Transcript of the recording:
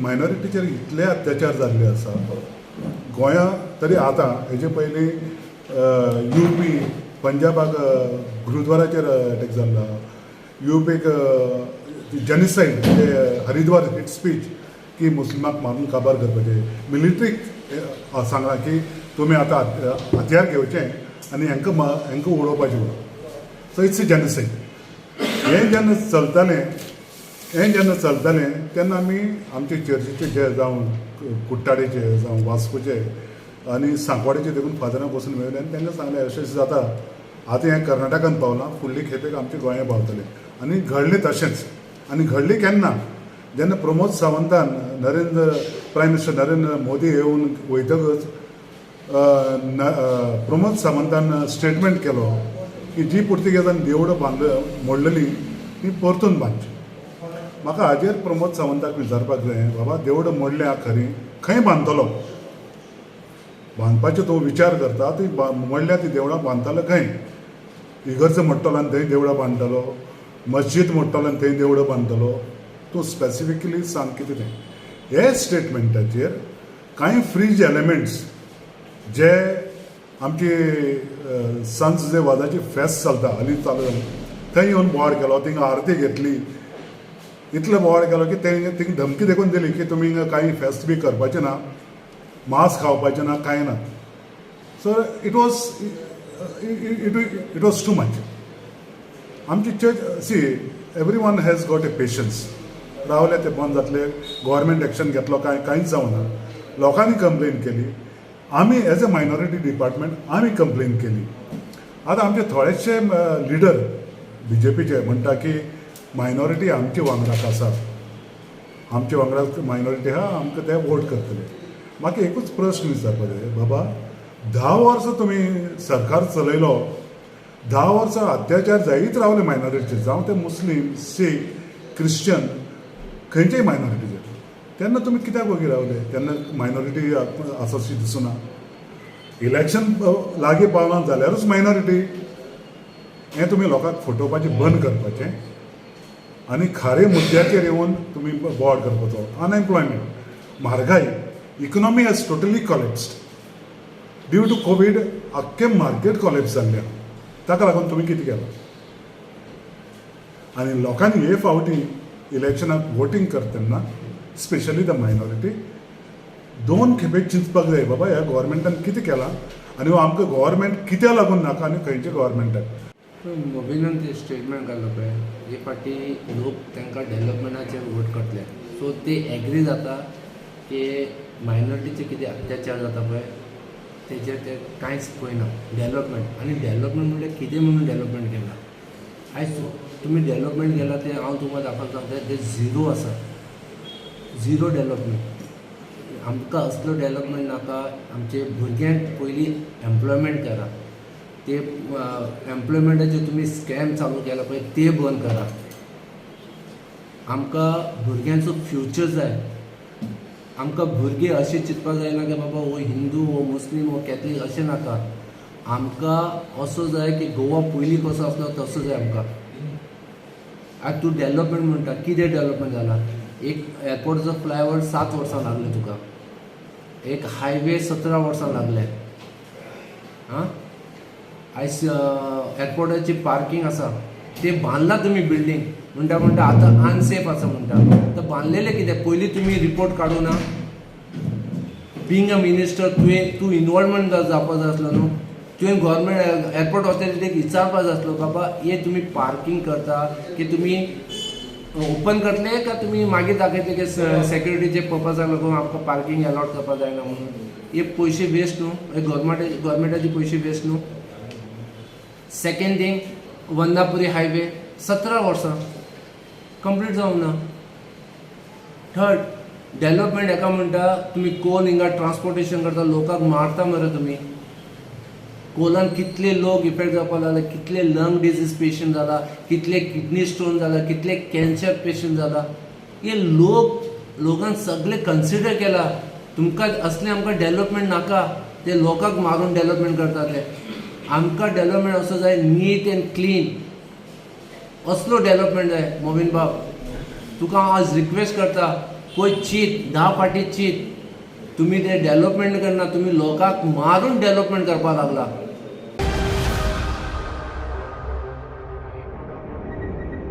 मायनॉरिटीचेर इतले अत्याचार जाल्ले आसा गोंया तरी. आतां हेजे पयलीं यूपी, पंजाबाक गुरुद्वाराचेर अटॅक जाल्लो, युपीक जेनिसायड, हरिद्वार हेट स्पीच की मुस्लिमाक मारून काबार करपाचें, मिलिटरीक सांगलां की तुमी आतां हत्यार घेवचें आनी हांकां उडोवपाचें म्हणून. So it's a genocide. हें जेन्ना चलतालें तेन्ना आमी आमचे चर्चीचे जे जावं कुट्टाडेचे, जावं वास्कोचे आनी सांकवाडेचे देखून फादरां बसून मेळ्ळे आनी तांकां सांगलें, अशें अशें जाता, आतां हें कर्नाटकान पावलां, फुडले खेपेक आमच्या गोंया पावतलें. आनी घडलें तशेंच. आनी घडलें केन्ना? जेन्ना प्रमोद सावंतान नरेंद्र प्रायम मिनिस्टर नरेंद्र मोदी येवन वयतकच प्रमोद सावंतान स्टेटमेंट केलो की जी पुर्तुगेजान देवळां बांद मोडलेली ती परतून बांदची. म्हाका हाजेर प्रमोद सावंताक विचारपाक जाय, बाबा, देवळां मोडल्या खरी, खंय बांदतलो? बांदपाचो तो विचार करता, ती मोडल्या ती देवळां बांदतलो खंय? इगर्ज मोडटलो आनी थंय देवळां बांदतलो? मस्जीद मोडटलो आनी थंय देवळां बांदतलो? तूं स्पेसिफिकली सांग कितें तें. हे स्टेटमेंटाचेर कांय फ्रिंज एलिमेंट्स जे आमची सांत जुझे वाजाची फेस्त चलता, हालीं चालू जालें, थंय येवन बोवाळ केलो, थिंगा आरती घेतली. इतलो बोवाळ केलो की ते थिंग धमकी देखून दिली की तुमी हिंगा कांय फेस्त बी करपाचें ना, मांस खावपाचें ना, कांय ना. So it was too much. आमची church, see, everyone has got a patience. रावले ते बंद जातले, गव्हर्मेंट एक्शन घेतलो, कांय कांयच जावना. लोकांनी कंप्लेन केली, आमी एज अ मायनॉरिटी डिपार्टमेंट आमी कंप्लेन केली. आतां आमचे थोडेशे लिडर बीजेपीचे म्हणटा की मायनॉरिटी आमचे वांगडाक आसा, आमचे वांगडा मायनॉरिटी आहा, आमकां ते वोट करतले. म्हाका एकूच प्रश्न विचारपा जाय, बाबा, 10 वर्सां तुमी सरकार चलयलो, 10 वर्सां अत्याचार जायत रावले मायनॉरिटीचेर, जावं ते मुस्लीम, सीख, क्रिश्चन, खंयचेय मायनॉरिटीचेर. तेन्ना तुमी कित्याक वगी रावले? तेन्ना मायनॉरिटी आसा अशी दिसना? इलेक्शन लागीं पावलां जाल्यारूच मायनॉरिटी? हें तुमी लोकांक फटोवपाचें बंद करपाचें आनी खारे मुद्द्याचेर येवन तुमी बोवाळ करपाचो. अनएम्प्लॉयमेंट, म्हारगाय, economy has totally collapsed due to Covid. आख्खें मार्केट कॉलेप्स जाल्लें आहा. ताका लागून तुमी कितें केलां? आनी लोकांनी हे फावटी इलेक्शनाक वोटींग करता तेन्ना, स्पेशली the minority, दोन खेपे चिंतपाक जाय, बाबा, ह्या गव्हर्मेंटान कितें केलां आनी हो आमकां गव्हर्मेंट कित्याक लागून नाका आनी खंयच्या गव्हर्मेंटाक. मोबिनान ते स्टेटमेंट घाल्लो पळय, हे फावटी लोक तांकां डेवलपमेंटाचेर वोट करतले. सो ते एग्री जाता की मायनॉरिटीचे कितें अत्याचार जाता पळय, तेजेर ते कांयच पळयना. डेवलपमेंट आनी डेवलपमेंट म्हणल्यार कितें म्हणून डेवलपमेंट केलां आयज तुमी? डेवलपमेंट केलां तें हांव तुमकां दाखोवन सांगता, तें झिरो आसा, झिरो डेवलपमेंट. आमकां असलो डेवलपमेंट नाका. आमचे भुरग्यांक पयलीं एम्प्लॉयमेंट करा. ते एम्प्लॉयमेंटाचे तुमी स्कॅम चालू केला पळय, ते बंद करा. आमकां भुरग्यांचो फ्युचर जाय. आमकां भुरगे अशें चिंतपाक जायना की बाबा हो हिंदू, हो मुस्लीम, हो कॅथलीक, अशें नाका. आमकां असो जाय की गोवा पयलीं कसो आसलो तसो जाय आमकां. आतां तूं डेवलपमेंट म्हणटा, कितें डेवलपमेंट जाला? एक एअरपोर्टचो फ्लायओवर 7 वर्सां लागले तुका, एक हायवे 17 वर्सां लागले. आं, आयज एअरपोर्टाची पार्कींग आसा, ते बांदला तुमी बिल्डींग म्हणटा म्हणटा आतां अनसेफ आसा म्हणटा. तर बांदलेलें कितें? पयलीं तुमी रिपोर्ट काडूं ना? बिंग अ मिनिस्टर, तुवें तूं इनवॉल्वमेंट जावपा जाय आसलो न्हू. तुवें गव्हर्मेंट एअरपोर्ट ऑथॉरिटीक विचारपा जाय आसलो, बाबा, हे तुमी पार्कींग करता की तुमी ओपन करतले का तुमी मागीर दाखयतले की सेक्युरिटीचे पर्पजाक लागून आमकां पार्कींग अलॉट करपा जायना म्हणून? हे पयशे वेस्ट न्हू? हे गव्हर्मेंटाचे पयशे वेस्ट न्हू? सेकंड थिंग, वंदापुरी हायवे 17 वर्सां कंप्लीट जावंक ना. थर्ड, डेवलपमेंट हेका म्हणटा तुमी? कोल हिंगा ट्रान्सपोर्टेशन करता, लोकांक मारता मरे तुमी. कोलान कितले लोक इफेक्ट जावपाक लागले, कितले लंग डिजीज पेशंट जाला, कितले किडनी स्टोन जाला, कितले कॅन्सर पेशंट जाला. हे लोक लोकांक सगळे कन्सिडर केला. तुमकां असले आमकां डेवलपमेंट नाका. ते लोकांक मारून डेवलपमेंट करता ते. आमकां डेवलपमेंट असो जाय, नीट अँड क्लीन असलो डेवलपमेंट जाय. मोमीन बाब, तुका हांव आज रिक्वेस्ट करता. पय चीत 10 फाटी चीत. तुमी ते डेवलपमेंट करना, तुमी लोकांक मारून डेवलपमेंट करपाक लागला.